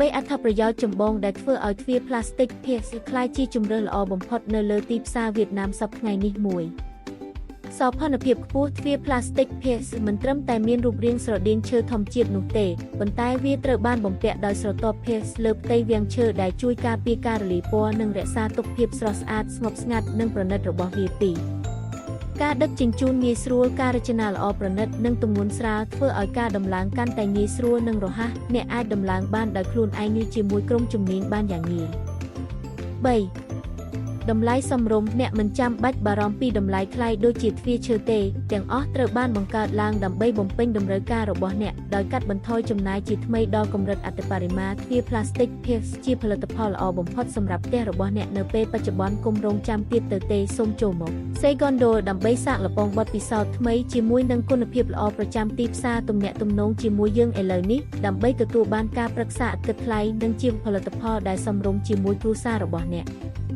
3អត្ថប្រយោជន៍ចម្បងដែលធ្វើឲ្យទ្វារផ្លាស្ទិក PVC ក្លាយជាជម្រើសល្អបំផុតនៅលើទីផ្សារវៀតណាមសព្វថ្ងៃនេះមួយសោភ័ណភាពខ្ពស់ទ្វារផ្លាស្ទិក PVC មិនត្រឹមតែមានរូបរាងស្រដៀងឈើធម្មជាតិនោះទេប៉ុន្តែវាត្រូវបានបំពាក់ដោយស្រទាប់ PVC លើផ្ទៃវាំងឈើដែលជួយការពារការរលាយពណ៌និងរក្សាទុកភាពស្រស់ស្អាតស្ងប់ស្ងាត់និងប្រណិតរបស់វាពីរការដឹកជញ្ជូនងាយស្រួលការរចនាល្អប្រណិតនិងទម្ងន់ស្រាលធ្វើឲ្យការដំឡើងកាន់តែងាយស្រួលនិងរហ័សអ្នកអាចដំឡើងបានដោយខ្លួនឯងឬជាមួយក្រុមជំនាញបានយ៉ាងងាយ3តម្លៃសមរម្យអ្នកមិនចាំបាច់បារម្ភពីតម្លៃថ្លៃដូចជាទ្វារឈើទេទាំងអស់ត្រូវបានបង្កើតឡើងដើម្បីបំពេញតម្រូវការរបស់អ្នកដោយកាត់បន្ថយចំណាយជាថ្មីដល់កម្រិតអតិបរិមាទ្វារផ្លាស្ទិក PVC ជាផលិតផលល្អបំផុតសម្រាប់ផ្ទះរបស់អ្នកនៅពេលបច្ចុប្បន្នកុំរងចាំទៀតទៅទេសូមចូលមក Segundo ដើម្បីសាកល្បងបទពិសោធន៍ថ្មីជាមួយនឹងគុណភាពល្អប្រចាំទីផ្សារទំនាក់ទំនងជាមួយយើងឥឡូវនេះដើម្បីទទួលបានការប្រឹក្សាឥតគិតថ្លៃនិងជាផលិតផលដែលសមរម្យជាមួយគ្រួសាររបស់អ្នក។